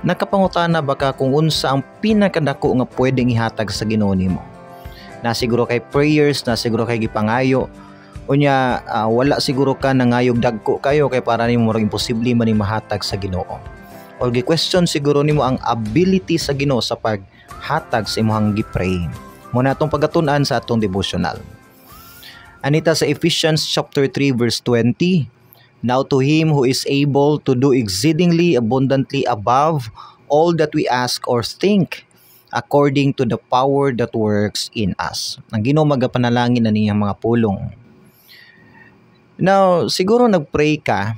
Nakapangutana ba ka kung unsa ang pinakadako nga pwedeng ihatag sa Ginoo nimo? Na siguro kay prayers, na siguro kay gipangayo. Unya wala siguro ka nangayog dagko kayo kay para nimo murag imposible man ni mahatag sa Ginoo. Or gi-question siguro nimo ang ability sa Ginoo sa paghatag sa imong gi-pray. Mao na atong pagatun-an sa atong devotional. Anita sa Ephesians chapter 3 verse 20, "Now to him who is able to do exceedingly abundantly above all that we ask or think, according to the power that works in us." Ang Ginoo magapanalangin na niyang mga pulong. Now, siguro nagpray ka,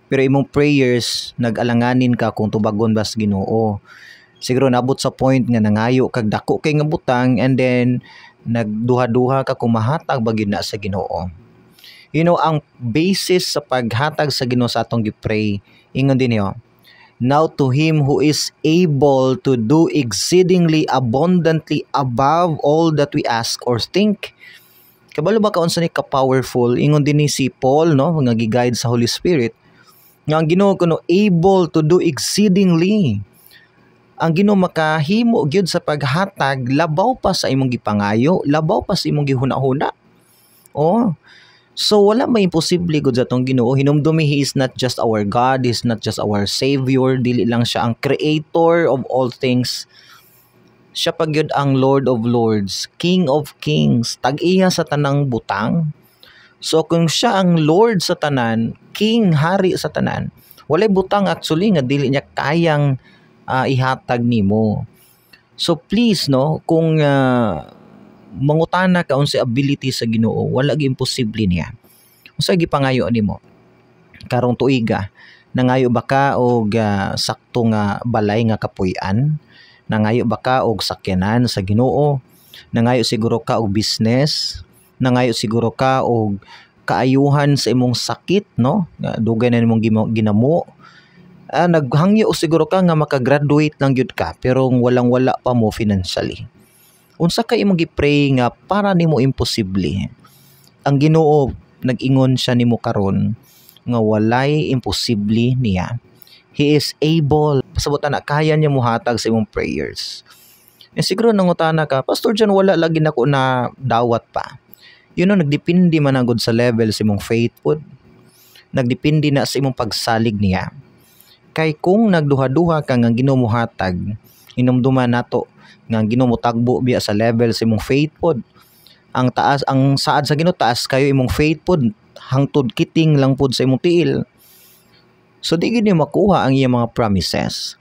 pero imong prayers, nag-alanganin ka kung tubagon ba sa Ginoo. Siguro nabot sa point nga nangayo kag dako kay nga butang and then nagduha-duha ka kung mahatag ba gyud na sa Ginoo. Ang basis sa paghatag sa Ginoo sa atong gi-pray, ingon din niyo, "Now to him who is able to do exceedingly abundantly above all that we ask or think." Kabalo ba ka unsa ni ka-powerful? Ingon din ni si Paul, no, nga gi-guide sa Holy Spirit, nga ang Ginoo kuno able to do exceedingly. Ang Ginoo makahimo gyud sa paghatag labaw pa sa imong gipangayo, labaw pa sa imong gihuna-huna. Oh. So wala may imposible gud sa atong Ginoo. Hinumdumi, He is not just our God, He is not just our Savior, dili lang siya ang creator of all things. Siya pa gyud ang Lord of Lords, King of Kings, tag-iya sa tanang butang. So kung siya ang Lord sa tanan, King, hari sa tanan, walay butang actually nga dili niya kayang ihatag nimo. So please, no, kung mangutana ka unsay ability sa Ginoo, wala gyud imposible niya. Unsa gipangayo nimo karong tuiga? Nangayo ba ka og sakto nga balay nga kapuy-an? Nangayo ba ka og sakyanan sa Ginoo? Nangayo siguro ka og business? Nangayo siguro ka og kaayuhan sa imong sakit, no, nga dugay na nimong ginamo? Naghangyo siguro ka nga makagraduate lang gyud ka pero walang wala pa mo financially. Unsa kay imong gi-pray nga para nimo imposible? Ang Ginoo, nag-ingon siya nimo karon nga walay imposible niya. He is able. Pasabot na kaya niya muhatag sa imong prayers. Eh, siguro nangutana ka, "Pastor John, wala lagi nako na dawat pa." Nagdepende man ang sa level sa imong faith pod. Nagdepende na sa imong pagsalig niya. Kay kung nagduha-duha ka nga Ginoo mohatag, hinumduman nato nga ang Ginoo motagbo biya sa level sa imong faith pod. Ang taas ang saad sa Ginoo, taas kayo imong faith pod, hangtod kiting lang pod sa imong tiil. So di gyud makuha ang iyang mga promises.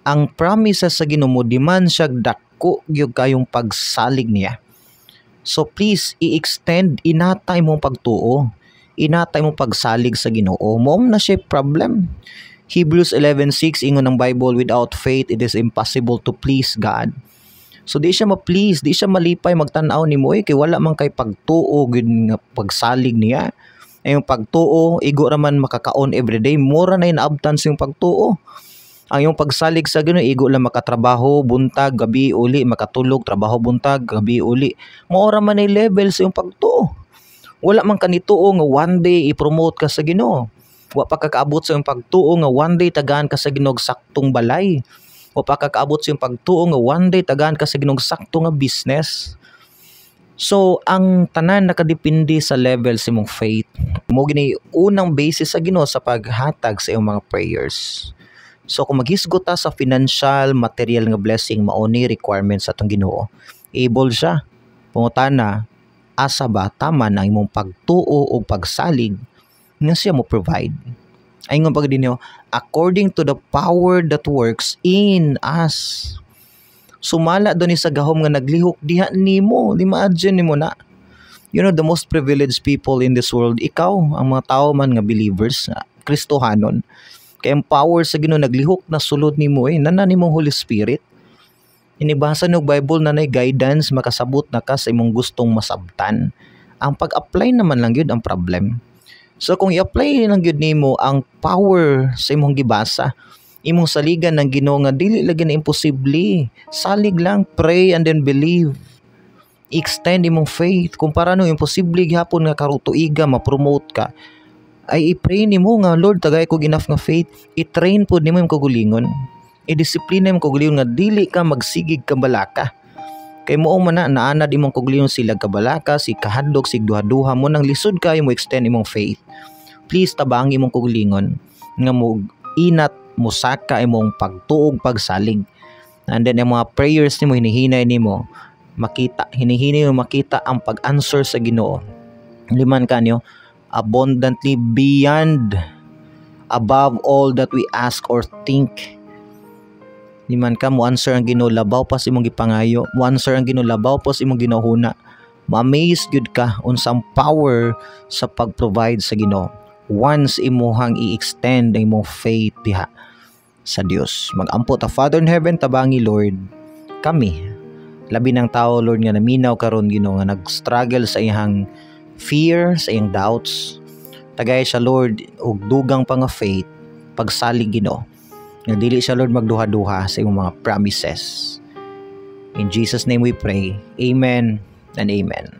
Ang promises sa Ginoo mo demand siya dako gyud kayong pagsalig niya. So please, i-extend inatay mong pagtuo. Inatay mong pagsalig sa Ginoo. Mao na siya problem. Hebrews 11:6, ingon ng Bible, "Without faith it is impossible to please God." So di siya ma-please, di siya malipay magtan-aw nimo eh, kay wala man kay pagtuo gyud nga pagsalig niya. Ay, yung pagtuo, igo ra man makakaon everyday, mura na naabtan sa yung pagtuo. Ang yung pagsalig sa Ginoo, igo lang makatrabaho buntag, gabi uli, makatulog, trabaho buntag, gabi uli. Mao ra man ay level sa yung pagtuo. Wala man kanituo nga one day i-promote ka sa Ginoo. Wa pa ka kaabot sa iyong pagtuo nga one day tagaan ka sa Ginoo saktong balay. Wa pa ka kaabot sa iyong pagtuo nga one day tagaan ka sa Ginoo sakto nga business. So, ang tanan nakadepende sa level sa imong faith. Mao gini unang basis sa Ginoo sa paghatag sa imong mga prayers. So, kung maghisgot ta sa financial, material nga blessing, mao ni requirement sa atong Ginoo. Able siya. Pangutana, asa ba tama na imong pagtuo o pagsalig nga siya mo provide? Ingon pa din niyo, "according to the power that works in us." Sumala do ni sa gahom nga naglihok diha nimo, di imagine nimo na. The most privileged people in this world, ikaw, ang mga tao man nga believers, Kristohanon. Kay ang power sa Ginoo naglihok na sulod nimo eh, nana nimong Holy Spirit. Inibasa no Bible na nay guidance, makasabot na ka sa imong gustong masabtan. Ang pag-apply naman lang gyud ang problem. So kung i-apply lang gyud nimo ang power sa imong gibasa, imong saligan ng Ginoo nga dili lagi na imposible. Salig lang, pray and then believe. Extend imong faith. Kung para no imposible gihapon nga karong tuiga ma-promote ka, ay i-pray nimo nga, "Lord, tagay kog enough nga faith." I-train pod nimo imong kaugalingon. I-disiplina imong kaugalingon nga dili ka magsigig kabalaka. Kay mao man na naanad imong kaugalingon silag kabalaka, si kahadlok, sig duha-duha mo nang lisod kayo mo extend imong faith. Please, tabangi imong kaugalingon nga mo inat, musaka imong pagtuog, pagsalig. And then ang mga prayers nimo, hinihinay nimo makita, hinihinay mo makita ang pag-answer sa Ginoo. Liman kanyo abundantly beyond, above all that we ask or think. Liman ka mo answer ang Ginoo labaw pa sa imong gipangayo, mo answer ang Ginoo labaw pa sa imong ginahuna. Ma-amaze gyud ka unsang power sa pag-provide sa Ginoo once imuhang i-extend ang imong faith diha sa Dios. Magampo ta. Father in heaven, tabangi, Lord, kami. Labi ng tao, Lord, nga naminaw karon, Ginoo, nga nag-struggle sa iyang fear, sa iyang doubts. Tagay siya, Lord, og dugang pa nga faith, pagsalig, Ginoo. Nga dili siya, Lord, magduha-duha sa imong mga promises. In Jesus' name we pray. Amen and amen.